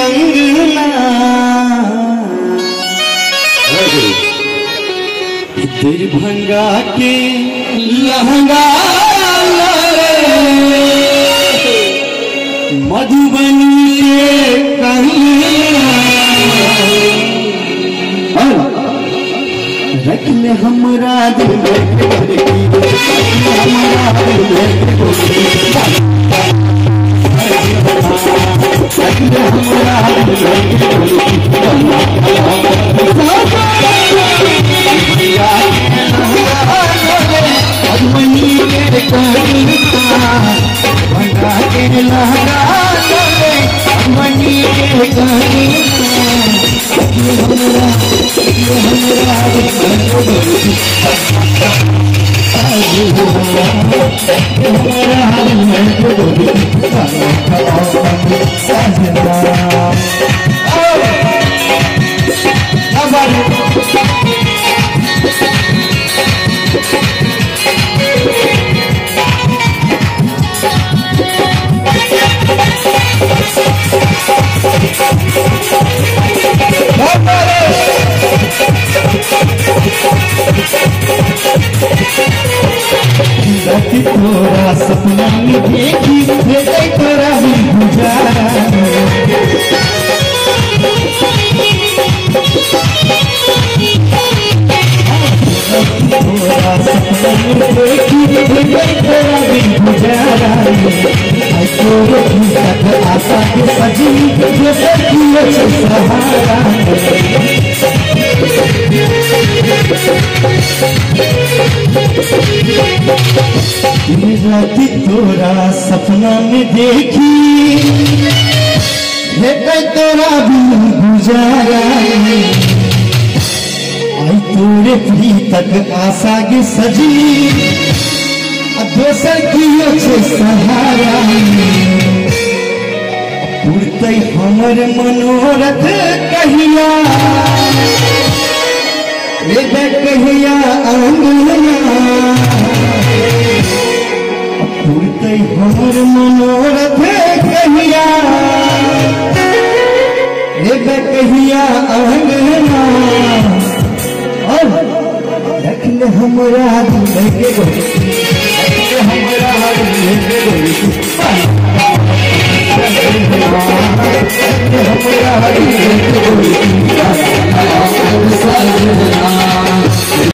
अंगना दरभंगा के लहंगा मधुबनी के कंगना रख ले हमरा दिल में हमरा दिल में रख ले हमरा दिल मधुबनी के कंगना भंगा के लहंगा मधुबनी के कंगना तोरा सपना में देखी भेजै तोरा भी गुजारा तोरा सपना में देखी भेजै तोरा भी गुजारा तोरे तक आशा के सजी दोसर कियो छै सहारा रात तोरा सपना में देखी तोरा भी गुजारा आई तोरे भी तक आशा के सजी दोसर कियो छै सहारा पुरतै हमर मनोरथ कहिया कहिया अंगना पुरतै हमर मनोरथ कहिया कहिया अंगना और रख ले हमरा दिल के गोरी रख ले हमरा दिल के गोरी रख ले हमरा दिल के गोरी।